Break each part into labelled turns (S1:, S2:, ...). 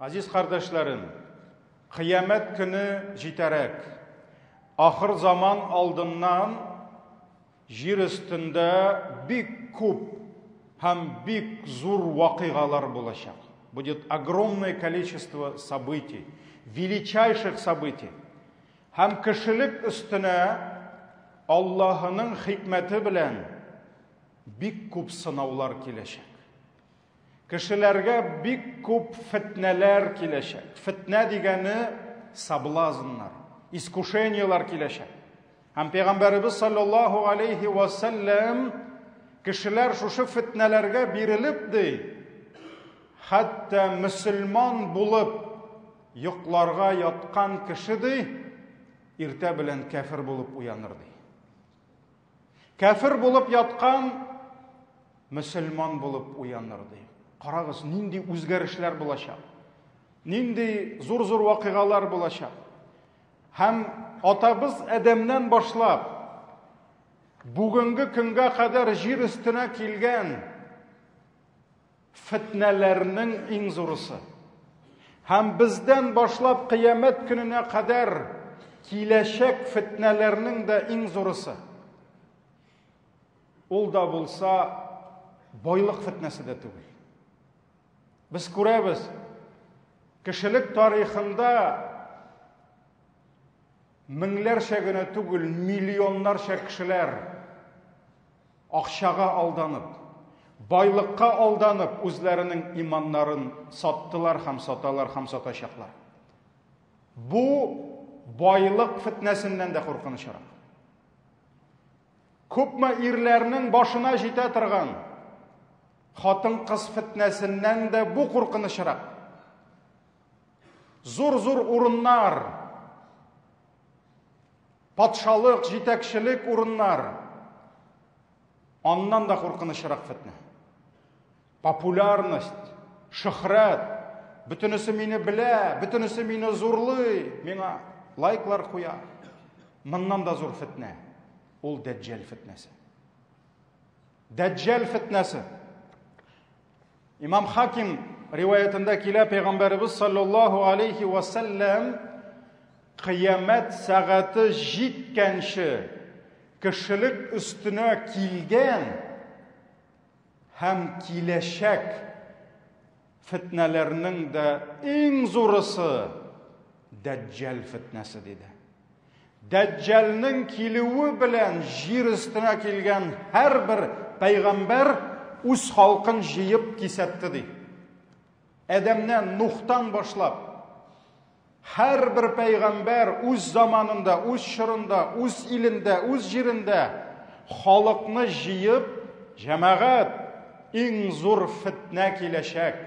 S1: Газиз кардәшләрем, кыямәт көне җитәрәк, ахыр заман алдыннан җир өстендә бик күп һәм бик зур вакыйгалар булачак. Будет огромное количество событий, величайших событий. Һәм кешелек өстенә Аллаһының хикмәте белән бик күп сынаулар киләчәк. Кешеләргә бик күп фетнәләр киләчәк. Фетнә дигәне соблазннар, искушениелар киләчәк. Һәм Пәйгамбәребез саллаллаһу алейхи ва саллям кешеләр шушы фетнәләргә бирелеп ди, хәтта мөселман булып йокларга яткан кеше ди, иртә белән кәфер булып уяныр ди. Кәфер булып яткан мөселман булып уяныр ди. Карагыз, нинди үзгәрешләр булачак. Нинди зур-зур вакыйгалар булачак. Һәм атабыз Адәмнән башлап бүгенге көнгә кадәр җир өстенә килгән Фетнәләрнең иң зурысы. Һәм бездән башлап кыямәт көненә кадәр киләчәк фетнәләрнең дә иң зурысы. Ул да булса байлык фетнәсе дә түгел. Без күрәбез, кешелек тарихында меңләрчә генә түгел, миллионнарча кешеләр Акчага алданып, байлыкка алданып, үзләренең иманнарын саттылар һәм саталар һәм сатачаклар. Бу байлык фетнәсеннән дә куркынычрак. Күпме ирләрнең башына җитә торган хатын-кыз фетнәсеннән дә бу куркынычрак. Зур-зур урыннар, Патшалык, җитәкчелек урыннар. Аннан да куркынычрак фетнә. Популярность, шөхрәт, бөтенесе мине белә, бөтенесе мине зурлый, миңа лайклар куя. Моннан да зур фетнә. Ул дәҗҗал фетнәсе. Дәҗҗал фетнәсе. Имам Хаким риваятында килә, пәйгамбәребез саллаллаһу алейхи ва саллям кыямәт сәгате җиткәнче кешелек өстенә килгән һәм киләчәк фетнәләрнең дә иң зурысы Дәҗҗал фетнәсе диде. Дәҗҗалнең килүе белән җир өстенә килгән һәрбер пәйгамбәр үз халкын җыеп кисәтте ди. Адәмнән, Нухтан башлап һәрбер пәйгамбәр үз заманында, үз чорында, үз илендә, үз җирендә халыкны җыеп, җәмәгать, иң зур фетнә киләчәк.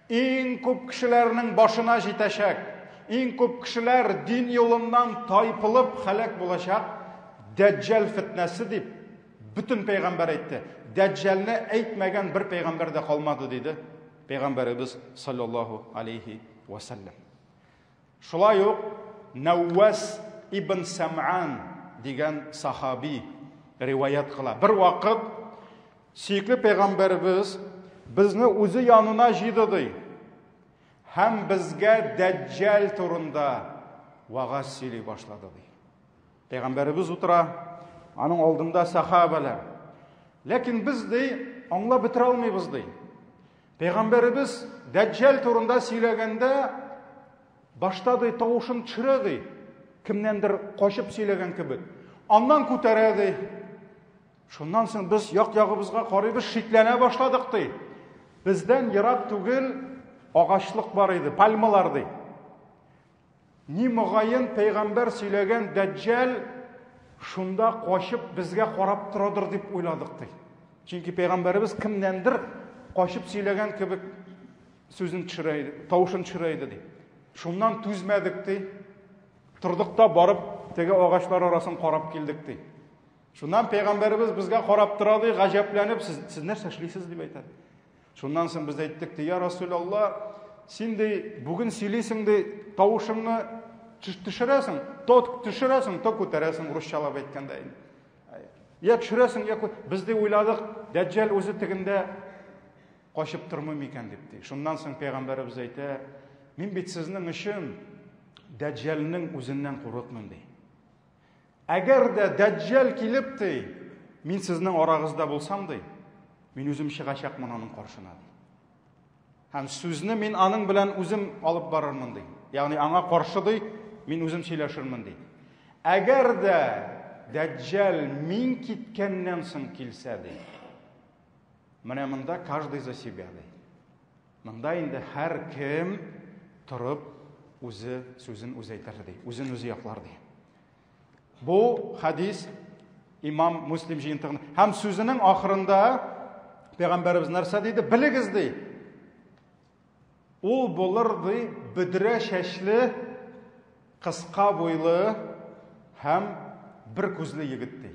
S1: Иң күп кешеләрнең башына җитәчәк, иң күп кешеләр дин юлыннан тайпылып һәлак булачак Дәҗҗал фетнәсе дип бөтен пәйгамбәр әйтте. Дәҗҗалне әйтмәгән бер пәйгамбәр дә калмады диде пәйгамбәребез саллаллаһу алейхи ва саллям. Шулай ук Нәүвәс ибн Сәм'ан дигән сахаби риваять кыла. Бер вакыт сөекле пәйгамбәребез безне үзе янына җыйды ди. Һәм безгә Дәҗҗал турында вагаз сөйли башлады ди. Пәйгамбәребез утыра, аның алдында сахабалар. Ләкин без ди аңлап бетерә алмыйбыз ди. Пәйгамбәребез Дәҗҗал турында сөйләгәндә башта ди тавышын төшерә ди, кемнәндер качып сөйләгән кебек. Аннан күтәрә ди. Шуннан соң без як-ягыбызга карыйбыз, шикләнә башладык ди. Бездән ерак түгел агачлык бар иде, пальмалар ди. Ни мөгаен пәйгамбәр сөйләгән Дәҗҗал шунда качып безгә карап торадыр дип уйладык ди. Чөнки пәйгамбәребез кемнәндер качып сөйләгән кебек сүзен төшерә иде, тавышын төшерә иде ди. Шуннан түзмәдек ди. Тордык та барып теге агачлар арасын карап килдек ди. Шуннан пәйгамбәребез безгә карап тора ди, гаҗәпләнеп, сез, сез нәрсә эшлисез дип әйтә. Шуннан соң без әйттек, ди, я Расулалла, син ди, бүген сөйлисең ди, тавышыңны төшерәсең, то төшерәсең, то күтәрәсең, русчалап әйткәндә инде. Я төшерәсең, я без ди уйладык, Дәҗҗал үзе тегендә качып тормый микән дип ди. Шуннан соң пәйгамбәребез әйтә, Мин бит сезнең өчен Дәҗҗалнең үзеннән курыкмыйм, ди. Әгәр дә Дәҗҗал килеп, ди, мин сезнең арагызда булсам, ди, мин үзем чыгачакмын аның каршына, ди. Һәм сүзне мин аның белән үзем алып барырмын, ди. Ягъни аңа каршы, ди, мин үзем сөйләшермен, ди. Әгәр дә Дәҗҗал мин киткәннән соң килсә, ди. Менә монда каждый за себя, ди. Монда инде һәркем торып үзе сүзен үзе әйтер, ди. Үзен үзе яклар, ди. Бу хадис имам Муслим җыентыгында. Һәм сүзенең ахырында пәйгамбәребез нәрсә диде? Белегез, ди. Ул булыр, ди, бөдрә чәчле, кыска буйлы һәм бер күзле егет, ди.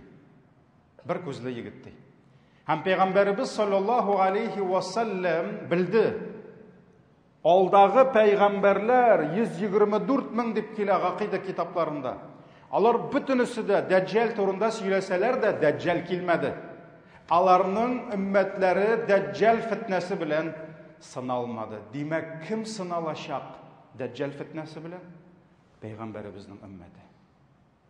S1: Бер күзле егет, ди. Һәм пәйгамбәребез саллаллаһу алейхи ва саллям белде. Алдагы пәйгамбәрләр 124 мең дип килә гакыйда китапларында. Алар бөтенесе дә Дәҗҗал турында сөйләсәләр дә, Дәҗҗал килмәде. Аларның өммәтләре Дәҗҗал фитнәсе белән сыналмады. Димәк, кем сыналачак Дәҗҗал фитнәсе белән? Пәйгамбәребезнең өммәте.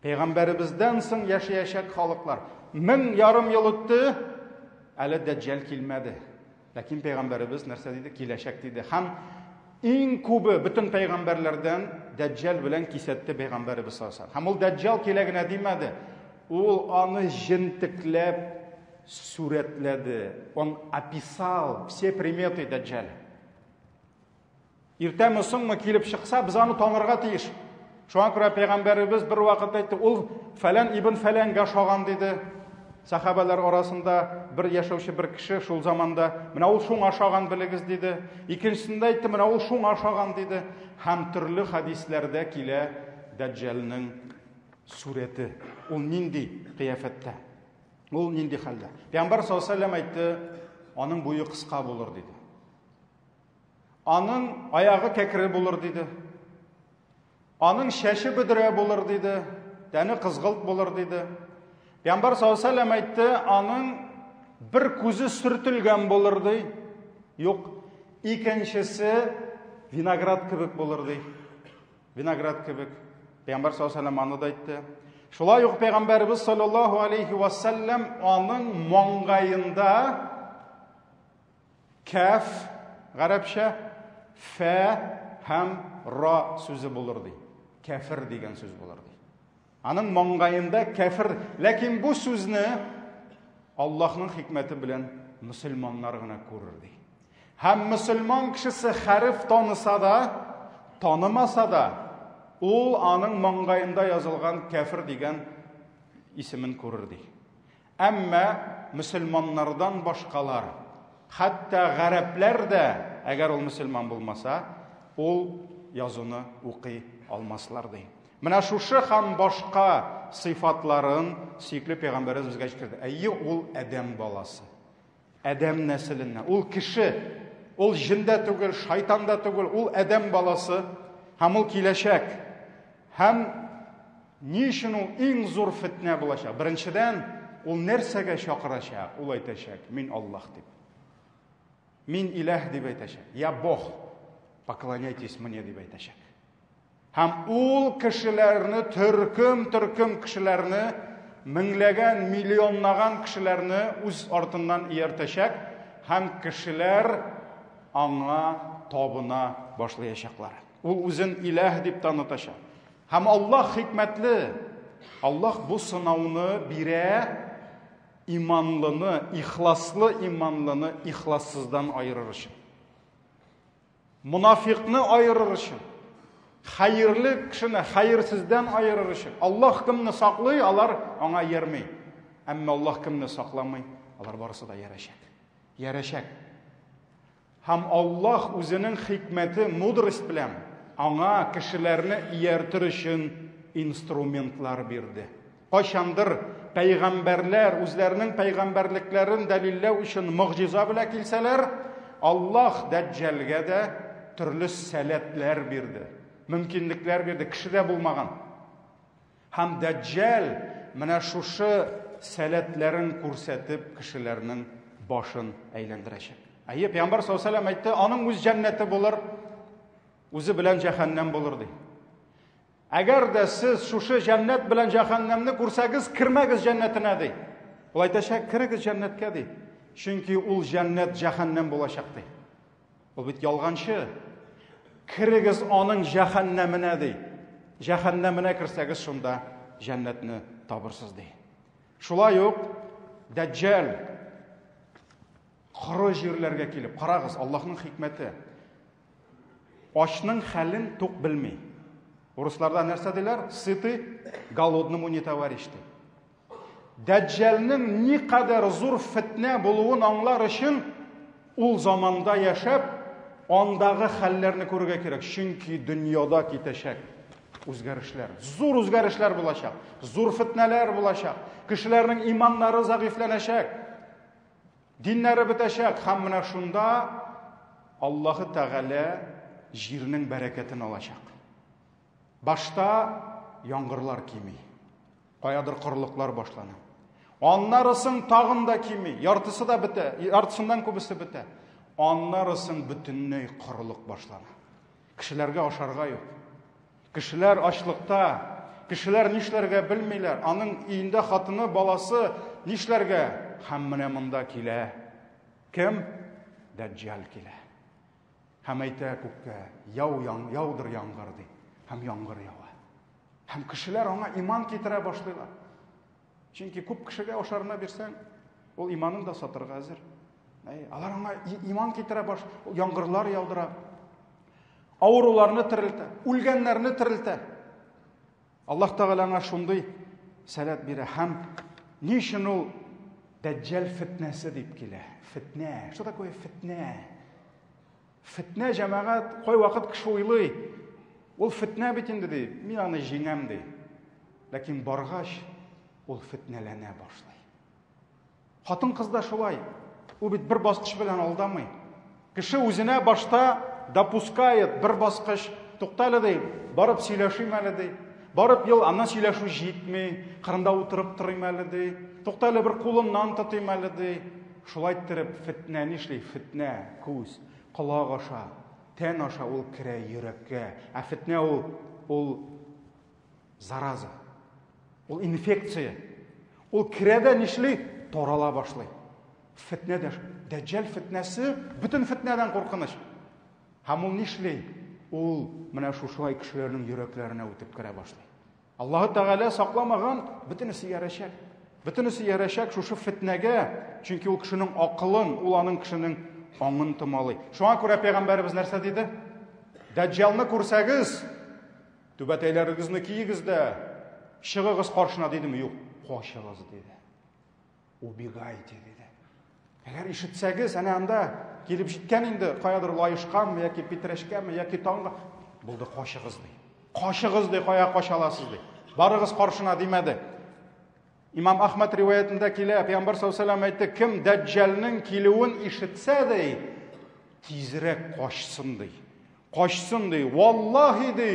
S1: Пәйгамбәребездән соң яшәячәк халыклар. 1500 ел үтте, әле Дәҗҗал килмәде. Ләкин пәйгамбәребез нәрсә диде? Киләчәк диде. Һәм иң күбе бөтен пәйгамбәрләрдән Дәҗҗал белән кисәтте пәйгамбәребез саллаллаһу. Һәм ул Дәҗҗал килә генә димәде. Ул аны җентекләп сурәтләде. Он описал все приметы Дәҗҗаля. Иртәме соңмы килеп чыкса, без аны танырга тиеш. Шуңа күрә пәйгамбәребез бер вакыт әйтте, ул фәлән ибн фәләнгә ошаган диде. Сахабалар арасында бер яшәүче бер кеше шул заманда, менә ул шуңа ошаган белегез диде. Икенчесендә әйтте, менә ул шуңа ошаган диде. Һәм төрле хадисләрдә килә Дәҗҗалның сурәте. Ул нинди кыяфәттә? Ул нинди хәлдә? Пәйгамбәр саллаллаһу алейһи ва әйтте, аның буе кыска булыр диде. Аның аягы кәкре булыр диде. Аның чәче бөдрә булыр диде. Тәне кызгылт булыр диде. Пәйгамбәр саллаллаһу әйтте, аның бер күзе сөртелгән булыр ди. Юк, икенчесе виноград кебек булыр ди. Виноград кебек. Пәйгамбәр саллаллаһу алейһи аны да әйтте. Шулай ук пәйгамбәребез саллаллаһу алейхи вассалам аның маңгаенда Кәф, гарәпчә, фә һәм ра сүзе булыр ди. Кәфер дигән сүз булыр ди. Аның маңгаенда кәфер, ләкин бу сүзне Аллаһның хикмәте белән мөселманнар гына күрер ди. Һәм мөселман кешесе хәреф таныса да, танымаса да, ул аның маңгаенда язылган кәфер дигән исемен күрер ди. Әмма мөселманнардан башкалар, хәтта гарәпләр дә, әгәр ул мөселман булмаса, ул язуны укый алмаслар ди. Менә шушы һәм башка сыйфатларын сөекле пәйгамбәребез безгә җиткерде. Әйе, ул адәм баласы. Адәм нәселеннән. Ул кеше. Ул җен дә түгел, шайтан да түгел, ул адәм баласы һәм ул киләчәк. Һәм ни өчен ул иң зур фетнә булачак? Беренчедән, ул нәрсәгә чакырачак? Ул әйтәчәк, мин Аллаһ дип. Мин иләһ дип әйтәчәк. Я Бог, поклоняйтесь мне дип әйтәчәк. Һәм ул кешеләрне, төркем-төркем кешеләрне, меңләгән, миллионлаган кешеләрне үз артыннан ияртәчәк һәм кешеләр аңа табына башлаячаклар. Ул үзен иләһ дип танытачак. Һәм Аллаһ хикмәтле. Аллаһ бу сынауны бирә иманлыны, ихласлы иманлыны ихлассыздан аерыр өчен. Монафикны аерыр өчен. Хәерле кешене хәерсездән аерыр өчен. Аллаһ кемне саклый, алар аңа иярми. Әмма Аллаһ кемне сакламый, алар барысы да иярәчәк. Иярәчәк. Һәм Аллаһ үзенең хикмәте, мудрость белән аңа кешеләрне ияртер өчен инструментлар бирде. Кайчандыр пәйгамбәрләр үзләренең пәйгамбәрлекләрен дәлилләү өчен могҗиза белән килсәләр, Аллаһ Дәҗҗалгә дә төрле сәләтләр бирде, мөмкинлекләр бирде, кешедә булмаган. Һәм Дәҗҗал менә шушы сәләтләрен күрсәтеп кешеләрнең башын әйләндерәчәк. Әйе, Пәйгамбәр саллаллаһу алейһи ва сәлләм әйтте, аның үз җәннәте булыр. Үзе белән җәһәннәм булыр ди. Әгәр дә сез шушы җәннәт белән җәһәннәмне күрсәгез, кермәгез җәннәтенә ди. Ул әйтәчәк, керегез җәннәткә ди. Чөнки ул җәннәт җәһәннәм булачак ди. Ул бит ялганчы. Керегез аның җәһәннәменә ди. Җәһәннәменә керсәгез, шунда җәннәтне табырсыз ди. Шулай ук Дәҗҗал коры җирләргә килеп, карагыз, Аллаһның хикмәте. Ачның хәлен тук белми. Урысларда нәрсә диләр? Сытый голодному не товарищ ди. Дәҗҗалнең никадәр зур фетнә булуын аңлар өчен ул заманда яшәп, андагы хәлләрне күрергә кирәк. Чөнки дөньяда китәчәк үзгәрешләр, зур үзгәрешләр булачак, зур фетнәләр булачак, кешеләрнең иманнары зәгыйфьләнәчәк. Диннәре бетәчәк һәм менә шунда Аллаһы Тәгалә җирнең бәрәкәтен алачак. Башта яңгырлар кими. Каядыр корылыклар башлана. Аннары соң тагын да кими, яртысы да бетә, яртысыннан күбесе бетә. Аннары соң бөтенләй корылык башлана. Кешеләргә ашарга юк. Кешеләр ачлыкта, кешеләр нишләргә белмиләр. Аның өендә хатыны, баласы нишләргә? Һәм менә монда килә. Кем? Дәҗҗал килә. Һәм әйтә күккә, яу, яң, яудыр яңгыр ди. Һәм яңгыр ява. Һәм кешеләр аңа иман китерә башлыйлар. Чөнки күп кешегә ашарына бирсәң, ул иманын да сатырга әзер. Алар аңа иман китерә баш, яңгырлар яудыра. Авыруларны терелтә, үлгәннәрне терелтә. Аллаһ Тәгалә аңа шундый сәләт бирә һәм ни өчен ул Дәҗҗал фитнәсе дип килә? Фитнә. Что такое фитнә? Фитнә җәмәгать кайвакыт кеше уйлый, ул фитнә бит инде ди, мин аны җиңәм ди. Ләкин баргач, ул фитнәләнә башлый. Хатын-кыз да шулай. Ул бит бер баскыч белән алдамый. Кеше үзенә башта допускает бер баскыч, туктале ди, барып сөйләшим әле ди. Барып ел, аннан сөйләшү җитми, кырында утырып торыйм әле ди. Туктале бер кулыннан тотыйм әле ди. Шулай иттереп фетнә нишли? Фетнә күз, колак аша, тән аша ул керә йөрәккә. Ә фетнә ул ул зараза. Ул инфекция. Ул керә дә нишли? Тарала башлый. Фетнә дә, Дәҗҗал фетнәсе бөтен фетнәдән куркыныч. Һәм ул нишли? Ул менә шушылай кешеләрнең йөрәкләренә үтеп керә башлый. Аллаһы Тәгалә сакламаган, бөтенесе ярәчәк. Бөтенесе ярәчәк шушы фетнәгә, чөнки ул кешенең акылын, ул аның кешенең аңын томалый. Шуңа күрә пәйгамбәребез нәрсә диде? Дәҗҗалны күрсәгез, түбәтәйләрегезне киегез дә, чыгыгыз каршына дидеме? Юк, качыгыз диде. Убегайте диде. Әгәр ишетсәгез, әнә анда килеп җиткән инде, каядыр Лаешкамы яки Питрәчкәме яки Таңга, булды качыгыз ди. Качыгыз ди, кая кача аласыз ди. Барыгыз каршына димәде. Имам Ахмад риваятендә килә, Пәйгамбәр саллаллаһу алейһи ва әйтте, кем Дәҗҗалның килүен ишетсә ди, тизрәк качсын ди. Качсын ди, валлаһи ди,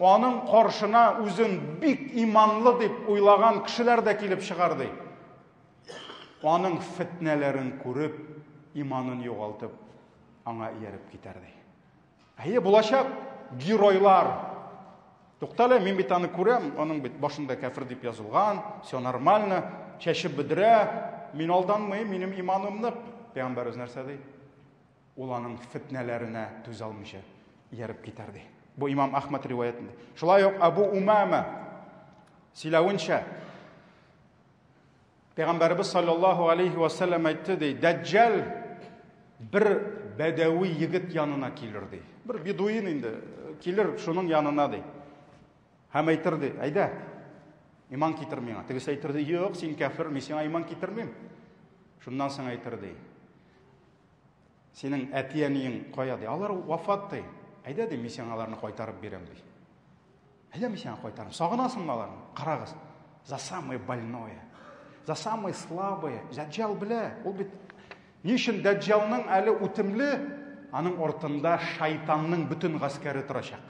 S1: аның каршына үзен бик иманлы дип уйлаган кешеләр дә килеп чыгар ди. Аның фетнәләрен күреп, иманын югалтып, аңа ияреп китәр ди. Әйе, булачак геройлар. Туктале, мин бит аны күрәм, аның бит башында кәфер дип язылган, все нормально, чәче бедрә, мин алданмыйм, минем иманым нык. Пәйгамбәребез нәрсә ди? Ул аның фетнәләренә түзә алмыйча ияреп китәр ди. Бу имам Ахмад риваятендә. Шулай ук Абу Умама сөйләвенчә, Пәйгамбәребез саллаллаһу алейхи ва саллям әйтте ди, Дәҗҗал бер бәдәви егет янына килер ди. Бер бедуин инде килер шуның янына ди. Һәм әйтер ди, әйдә, иман китер миңа. Тегесе әйтер ди, юк, син кәфер, мин сиңа иман китермим. Шуннан соң әйтер ди, Синең әти-әниең кая ди? Алар вафат ди. Әйдә ди, мин сиңа аларны кайтарып бирәм ди. Әйдә мин сиңа кайтарам. Сагынасыңмы аларны? Карагыз. За самое больное, за самое слабое. Дәҗҗал белә. Ул бит ни өчен Дәҗҗалның әле үтемле, аның артында шайтанның бөтен гаскәре торачак.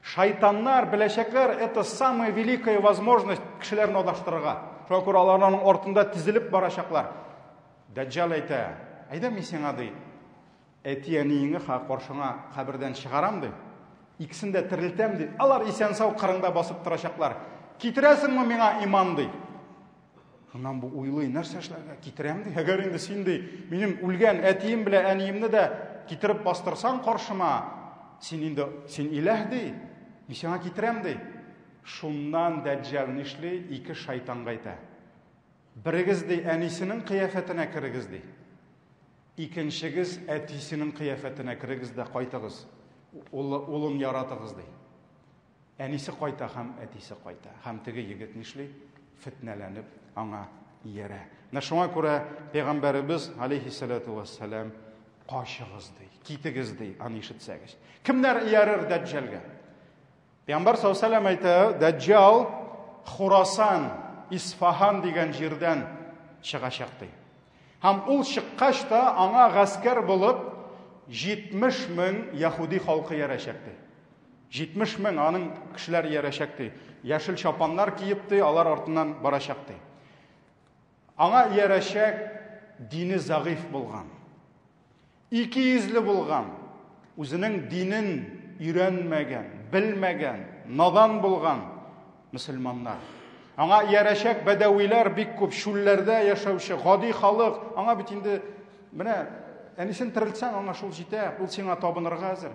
S1: Шайтаннар беләчәкләр, это самая великая возможность кешеләрне адаштырырга. Шуңа күрә алар аның артында тезелеп барачаклар. Дәҗҗал әйтә, әйдә мин сиңа ди, Әти-әниеңне каршыңа кабердән чыгарам, ди. Икесен дә терелтәм, ди. Алар исән-сау кырыңда басып торачаклар. Китерәсеңме миңа иман, ди. Шуннан бу уйлый, нәрсә эшләргә? Китерәм, ди. Әгәр инде син, ди, минем үлгән әтием белән әниемне дә китереп бастырсаң каршыма, син инде, син иләһ, ди. Мин сиңа китерәм, ди. Шуннан Дәҗҗал нишли? Ике шайтанга әйтә. Берегез, ди, әнисенең кыяфәтенә керегез, ди. Икенчегез әтисенең кыяфәтенә керегез дә кайтыгыз. Улы, улын яратыгыз, ди. Әнисе кайта һәм әтисе кайта. Һәм теге егет нишли? Фетнәләнеп аңа иярә. Менә шуңа күрә пәйгамбәребез алейхиссалату вассалам качыгыз ди, китегез ди, аны ишетсәгез. Кемнәр иярер Дәҗҗалгә? Пәйгамбәр саллаллаху әйтә, Дәҗҗал Хурасан, Исфаһан дигән җирдән чыгачак ди. Һәм ул чыккач та аңа гаскәр булып 70 мең яһүди халкы иярәчәк ди. 70 мең аның кешеләр иярәчәк ди. Яшел чапаннар киеп ди, алар артыннан барачак ди. Аңа иярәчәк дине зәгыйфь булган. Икейөзле булган, үзенең динен өйрәнмәгән, белмәгән, надан булган мөселманнар. Аңа иярәчәк бәдәвиләр бик күп, чүлләрдә яшәүче гади халык. Аңа бит инде менә әнисен терелтсәң, аңа шул җитә, ул сиңа табынырга әзер.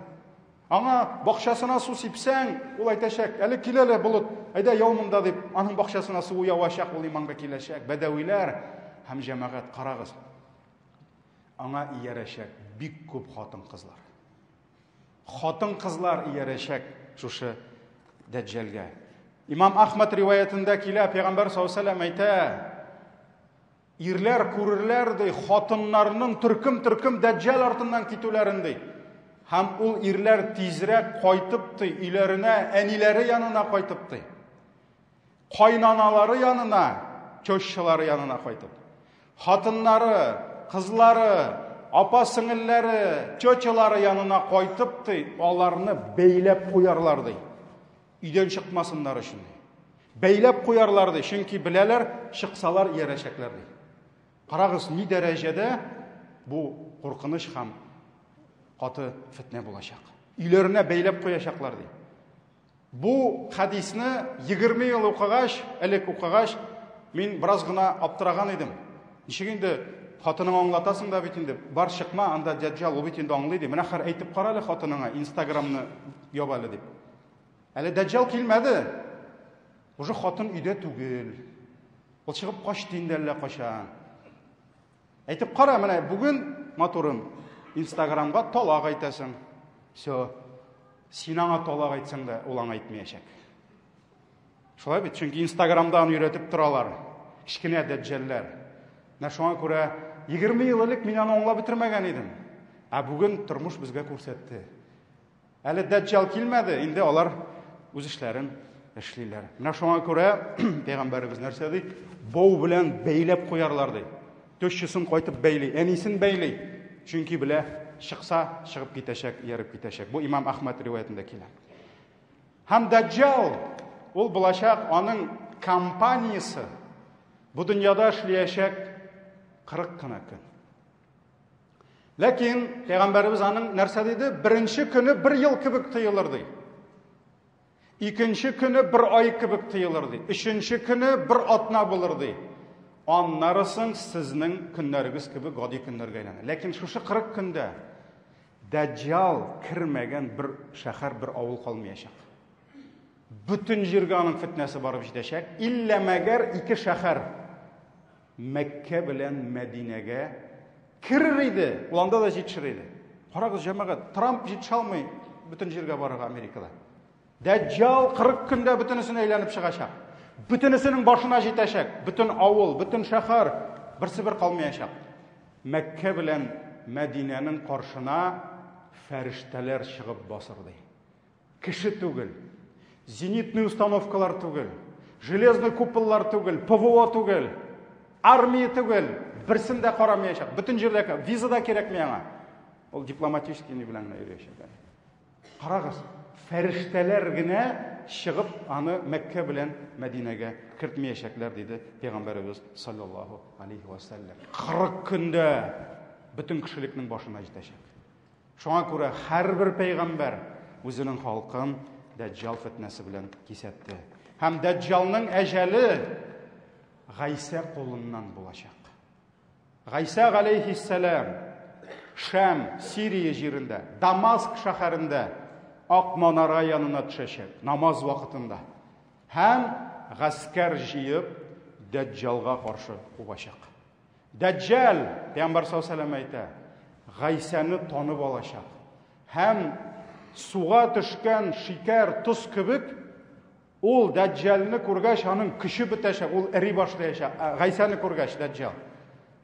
S1: Аңа бакчасына су сипсәң, ул әйтәчәк, әле кил әле болыт, әйдә яу монда дип, аның бакчасына су явачак, ул иманга киләчәк. Бәдәвиләр һәм җәмәгать, карагыз. Аңа иярәчәк бик күп хатын-кызлар. Хатын-кызлар иярәчәк шушы Дәҗҗалгә. Имам Ахмад риваятендә килә, Пәйгамбәр саллаллаху әйтә, ирләр күрерләр ди, хатыннарның төркем-төркем Дәҗҗал артыннан китүләрен ди. Һәм ул ирләр тизрәк кайтып ди, өйләренә, әниләре янына кайтып ди. Кайнаналары янына, тещалары янына кайтып. Хатыннары, кызлары, апа-сеңелләре, тетялары янына кайтып ди, аларны бәйләп куярлар ди. Өйдән чыкмасыннар өчен ди. Бәйләп куярлар ди, чөнки беләләр, чыксалар иярәчәкләр ди. Карагыз, ни дәрәҗәдә бу куркыныч һәм каты фетнә булачак. Өйләренә бәйләп куячаклар ди. Бу хәдисне 20 ел укыгач, элек укыгач, мин бераз гына аптыраган идем. Ничек инде хатыныңа аңлатасың да бит инде, бар чыкма, анда дәҗҗал, ул бит инде аңлый ди. Менә хәр әйтеп кара әле хатыныңа, Инстаграмны яп әле дип. Әле дәҗҗал килмәде. Уже хатын өйдә түгел. Ул чыгып качты инде әллә кайчан. Әйтеп кара, менә бүген матурым, Инстаграмга талак әйтәсең. Все. Син аңа талак әйтсәң дә, ул аңа әйтмәячәк. Шулай бит, чөнки Инстаграмда аны өйрәтеп торалар. Кечкенә дәҗҗәлләр. Менә шуңа күрә 20 ел элек мин аны аңлап бетермәгән идем. Ә бүген тормыш безгә күрсәтте. Әле Дәҗҗал килмәде, инде алар үз эшләрен эшлиләр. Менә шуңа күрә пәйгамбәребез нәрсә ди? Бау белән бәйләп куярлар ди. Тещасын кайтып бәйли, әнисен бәйли. Чөнки белә, чыкса, чыгып китәчәк, ияреп китәчәк. Бу Имам Ахмад риваятендә килә. Һәм Дәҗҗал ул булачак аның компаниясе бу дөньяда эшләячәк 40 кына көн. Ләкин пәйгамбәребез аның нәрсә диде? Беренче көне бер ел кебек тоелыр ди. Икенче көне бер ай кебек тоелыр ди. Өченче көне бер атна булыр ди. Аннары соң сезнең көннәрегез кебек гади көннәргә әйләнә. Ләкин шушы 40 көндә Дәҗҗал кермәгән бер шәһәр, бер авыл калмаячак. Бөтен җиргә аның фетнәсе барып җитәчәк. Иллә мәгәр ике шәһәр Мәккә белән Мәдинәгә керер иде, ул анда да җитешер иде. Карагыз, җәмәгать, Трамп җитешә алмый бөтен җиргә барырга Америкада. Дәҗҗал 40 көндә бөтенесен әйләнеп чыгачак. Бөтенесенең башына җитәчәк. Бөтен авыл, бөтен шәһәр берсе бер калмаячак. Мәккә белән Мәдинәнең каршына фәрештәләр чыгып басыр ди. Кеше түгел, зенитный установкалар түгел, железный куполлар түгел, ПВО түгел, армия түгел, берсен дә карамаячак. Бөтен җирдә виза да кирәкми аңа. Ул дипломатический ни белән генә йөриячәк. Карагыз, фәрештәләр генә чыгып аны Мәккә белән Мәдинәгә кертмәячәкләр, диде Пәйгамбәребез саллаллаһу алейхи ва саллям. 40 көндә бөтен кешелекнең башына җитәчәк. Шуңа күрә һәрбер пәйгамбәр үзенең халкын Дәҗҗал фетнәсе белән кисәтте. Һәм Дәҗҗалның әҗәле Гайсә кулыннан булачак. Гайсә галәйһиссәлам Шәм, Сирия җирендә, Дамаск шәһәрендә Ак манара янына төшәчәк намаз вакытында. Һәм гаскәр җыеп Дәҗҗалга каршы кубачак. Дәҗҗал, Пәйгамбәр саллаллаһу алейһи әйтә, Гайсәне танып алачак. Һәм суга төшкән шикәр, тоз кебек, ул Дәҗҗалны күргәч, аның көче бетәчәк, ул эри башлаячак. Гайсәне күргәч, Дәҗҗал.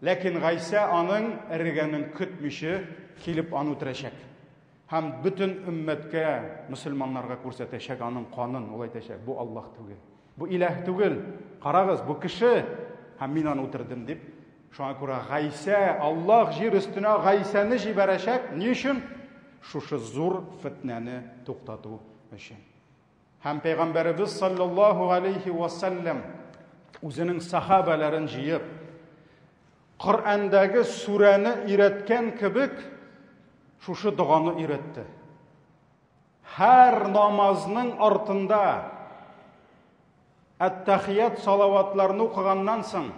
S1: Ләкин Гайсә аның эрегәнен көтмичә килеп аны үтерәчәк. Һәм бөтен өммәткә, мөселманнарга күрсәтәчәк аның канын, ул әйтәчәк, бу Аллаһ түгел. Бу иләһ түгел. Карагыз, бу кеше һәм мин аны үтердем дип. Шуңа күрә Гайсә, Аллаһ җир өстенә Гайсәне җибәрәчәк. Ни өчен? Шушы зур фетнәне туктату өчен. Һәм пәйгамбәребез саллаллаһу алейхи ва саллям үзенең сахабаларын җыеп, Коръәндәге сүрәне өйрәткән кебек, шушы доганы өйрәтте. Һәр намазның артында әттәхият салаватларны укыганнан соң,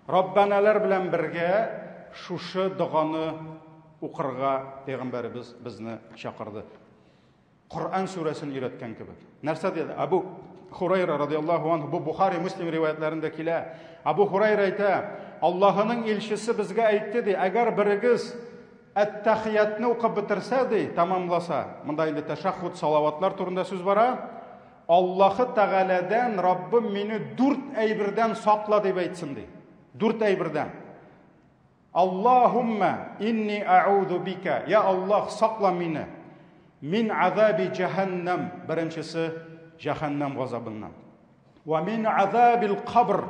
S1: Раббаналар белән бергә шушы доганы укырга пәйгамбәребез безне чакырды. Коръән сүрәсен өйрәткән кебек. Нәрсә диде? Абу Хурайра радиаллаһу анху, бу Бухари, Муслим риваятләрендә килә. Абу Хурайра әйтә, Аллаһының илчесе безгә әйтте ди, әгәр берегез әт-тәхиятны укып бетерсә ди, тәмамласа, монда инде тәшәххүд, салаватлар турында сүз бара, Аллаһы Тәгаләдән Раббым мине дүрт әйбердән сакла дип әйтсен ди. Дүрт әйбердән. Аллаһумма инни а'уду бика. Я Аллаһ, сакла мине. Мин азаби җәһәннәм, беренчесе җәһәннәм газабыннан. Ва мин азабил кабр,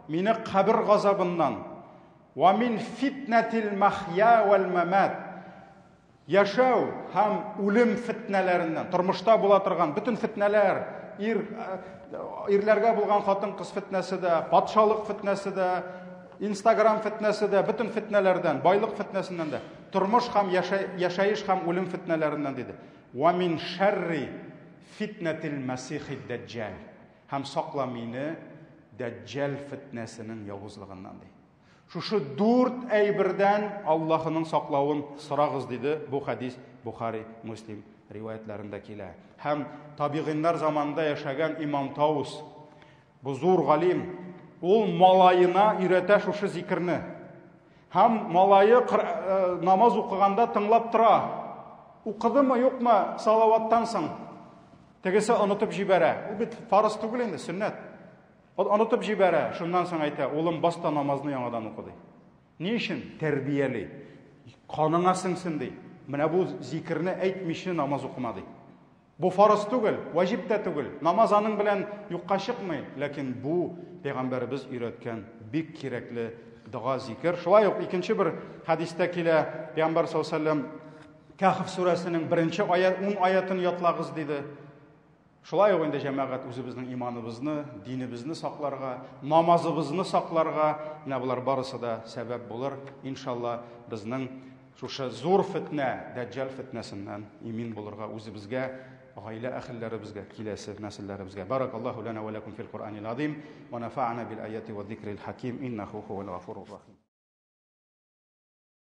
S1: мине кабер газабыннан. Ва мин фитнәтил махья вәл мамат. Яшәү һәм үлем фетнәләреннән, тормышта була торган бөтен фетнәләр, ир, э, ирләргә булган хатын-кыз фетнәсе дә, патшалык фетнәсе дә, Инстаграм фетнәсе дә, бөтен фетнәләрдән, байлык фетнәсеннән дә, тормыш һәм яшәеш һәм үлем фетнәләреннән диде. Ва мин шәрри фитнәтил мәсихи дәҗҗал. Һәм сакла мине дәҗҗал фетнәсенең явызлыгыннан ди. Шушы дүрт әйбердән Аллаһының саклавын сорагыз, диде. Бу хәдис Бухари, Муслим риваятләрендә килә. Һәм табигыйннар заманында яшәгән имам Таус, бу зур галим, ул малаена өйрәтә шушы зикерне. Һәм малае э, намаз укыганда тыңлап тора. Укыдымы, юкмы, салаваттан соң. Тегесе онытып җибәрә. Ул бит фарыз түгел инде, сөннәт. Ул онытып җибәрә, шуннан соң әйтә, улым, бас та намазны яңадан укы, ди. Ни өчен? Тәрбияли. Каныңа сеңсен, ди. Менә бу зикерне әйтмичә намаз укыма, ди. Бу фарыз түгел, ваҗиб тә түгел. Намаз аның белән юкка чыкмый, ләкин бу пәйгамбәребез өйрәткән бик кирәкле дога, зикер. Шулай ук икенче бер хәдистә килә, пәйгамбәр саллаллаһу алейһи ва сәлләм Кәһф сүрәсенең беренче аят, 10 аятын ятлагыз диде. Шулай ук инде җәмәгать үзебезнең иманыбызны, динебезне сакларга, намазыбызны сакларга, менә болар барысы да сәбәп булыр, иншалла, безнең шушы зур фетнә, Дәҗҗал фетнәсеннән имин булырга үзебезгә, гаилә әһелләребезгә, киләсе нәселләребезгә. Баракаллаһу лана ва лакум фил Куръанил азим, ва нафа'ана бил аяти ва зикрил хаким, иннаху хуал гафурур рахим.